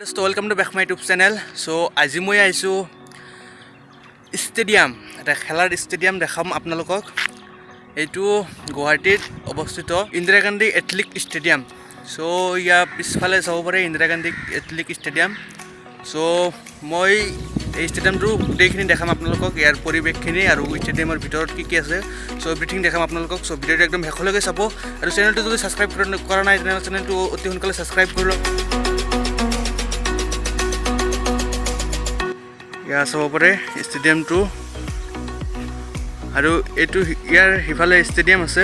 দোস্ত, welcome to back my YouTube channel. So আজি মই আহিছোঁ ষ্টেডিয়াম, এটা খেলাৰ ষ্টেডিয়াম দেখাম আপোনালোকক। এইটো গুৱাহাটীত অৱস্থিত ইন্দিৰা গান্ধী এথলেটিক ষ্টেডিয়াম। চ' ইয়াৰ পিছফালে চাব পাৰে ইন্দিৰা গান্ধী এথলেটিক ষ্টেডিয়াম। চ' মই এই ষ্টেডিয়ামটো গোটেইখিনি দেখাম আপোনালোকক, ইয়াৰ পৰিৱেশখিনি আৰু ষ্টেডিয়ামৰ ভিতৰত কি কি আছে, চ' এভৰিথিং দেখাম আপোনালোকক। চ' ভিডিঅ'টো একদম শেষলৈকে চাব আৰু চেনেলটো যদি ছাবস্ক্ৰাইব কৰা নাই, তেনেহ'লে চেনেলটো অতি সোনকালে ছাবস্ক্ৰাইব কৰি লওক। ইয়াৰ চাব পাৰে ষ্টেডিয়ামটো আৰু এইটো ইয়াৰ সিফালে ষ্টেডিয়াম আছে।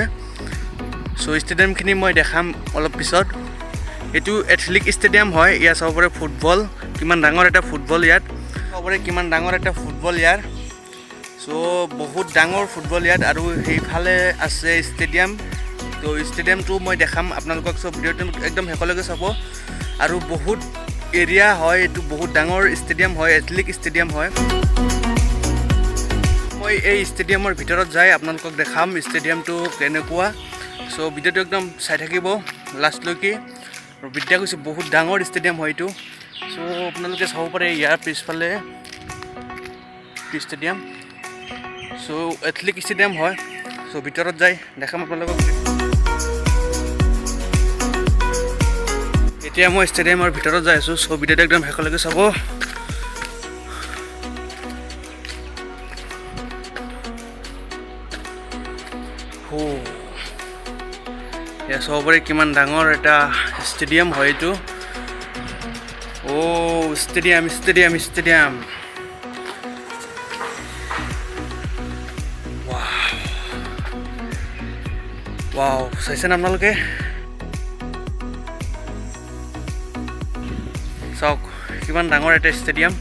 চ' ষ্টেডিয়ামখিনি মই দেখাম অলপ পিছত। এইটো এথলেটিক ষ্টেডিয়াম হয়। ইয়াৰ চাব পাৰে ফুটবল, কিমান ডাঙৰ এটা ফুটবল। ইয়াত চাব পাৰে কিমান ডাঙৰ এটা ফুটবল ইয়াৰ। চ' বহুত ডাঙৰ ফুটবল ইয়াত আৰু সেইফালে আছে ষ্টেডিয়াম। ত' ষ্টেডিয়ামটো মই দেখাম আপোনালোকক। চ' ভিডিঅ'টো একদম শেষলৈকে চাব। আৰু বহুত এৰিয়া হয় এইটো, বহুত ডাঙৰ ষ্টেডিয়াম হয়, এথলেটিক ষ্টেডিয়াম হয়। মই এই ষ্টেডিয়ামৰ ভিতৰত যাই আপোনালোকক দেখাম ষ্টেডিয়ামটো কেনেকুৱা। চ' ভিডিঅ'টো একদম চাই থাকিব লাষ্টলৈকে। আৰু বিদ্যা কৈছোঁ, বহুত ডাঙৰ ষ্টেডিয়াম হয় এইটো। চ' আপোনালোকে চাব পাৰে ইয়াৰ পিছফালে ষ্টেডিয়াম। চ' এথলেটিক ষ্টেডিয়াম হয়। চ' ভিতৰত যাই দেখাম আপোনালোকক। এতিয়া মই ষ্টেডিয়ামৰ ভিতৰত যাই আছোঁ। চ' ভিডিঅ'টো একদম শেষলৈকে চাব। হো, ইয়াত চাব পাৰে কিমান ডাঙৰ এটা ষ্টেডিয়াম হয় এইটো। অ' ষ্টেডিয়াম, ষ্টেডিয়াম, ষ্টেডিয়াম। ৱাও, চাইছেনে আপোনালোকে? চাওক কিমান ডাঙৰ এটা ষ্টেডিয়াম।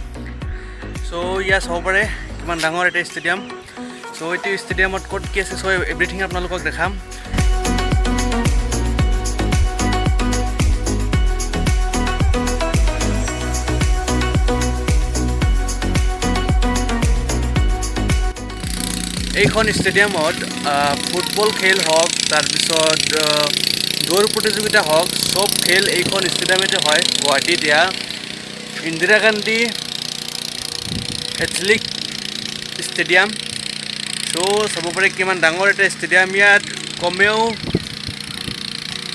চ' ইয়াত চাব পাৰে কিমান ডাঙৰ এটা ষ্টেডিয়াম। চ' এইটো ষ্টেডিয়ামত ক'ত কি আছে, চ' এভৰিথিং আপোনালোকক দেখাম। এইখন ষ্টেডিয়ামত ফুটবল খেল হওক, তাৰপিছত দৌৰ প্ৰতিযোগিতা হওক, চব খেল এইখন ষ্টেডিয়ামতে হয়। গুৱাহাটীত ইয়াৰ ইন্দিৰা গান্ধী এথলেটিক ষ্টেডিয়াম। চ' চাব পাৰে কিমান ডাঙৰ এটা ষ্টেডিয়াম। ইয়াত কমেও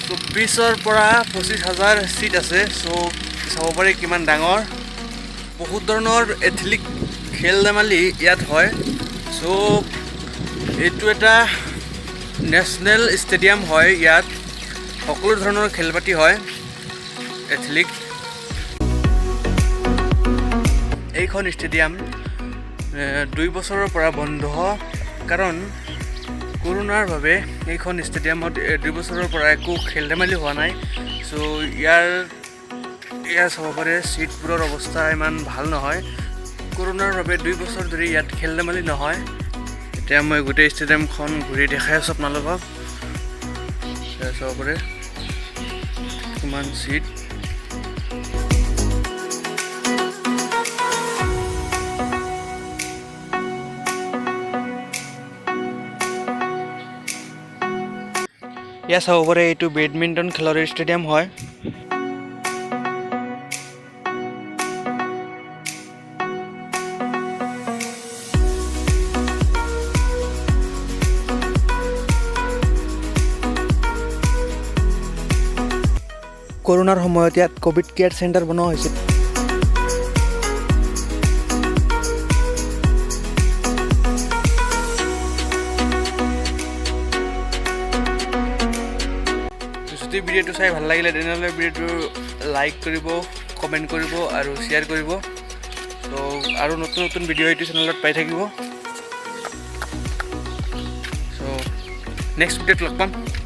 24ৰ পৰা 25 হাজাৰ ছিট আছে। চ' চাব পাৰে কিমান ডাঙৰ। বহুত ধৰণৰ এথলেটিক খেল ধেমালি ইয়াত হয়। চ' এইটো এটা নেশ্যনেল ষ্টেডিয়াম হয়। ইয়াত সকলো ধৰণৰ খেল পাতি হয় এথলেটিক। এইখন ষ্টেডিয়াম 2 বছৰৰ পৰা বন্ধ, কাৰণ কৰোণাৰ বাবে এইখন ষ্টেডিয়ামত 2 বছৰৰ পৰা একো খেল ধেমালি হোৱা নাই। চ' ইয়াৰ ইয়াৰ চাব পাৰে ছিটবোৰৰ অৱস্থা ইমান ভাল নহয়। কৰোণাৰ বাবে 2 বছৰ ধৰি ইয়াত খেল ধেমালি নহয়। এতিয়া মই গোটেই ষ্টেডিয়ামখন ঘূৰি দেখাই আছোঁ আপোনালোকক। এয়া চাব পাৰে কিমান ছিট। ইয়াত চাব পাৰে এইটো বেডমিণ্টন খেলৰ ষ্টেডিয়াম হয়। কৰোণাৰ সময়ত ইয়াত ক'ভিড কেয়াৰ চেণ্টাৰ বনোৱা হৈছিল। যদি ভিডিঅ'টো চাই ভাল লাগিলে, তেনেহ'লে ভিডিঅ'টো লাইক কৰিব, কমেণ্ট কৰিব আৰু শ্বেয়াৰ কৰিব। চ' আৰু নতুন নতুন ভিডিঅ' এইটো চেনেলত পাই থাকিব। চ' নেক্সট ভিডিঅ'ত লগ পাম।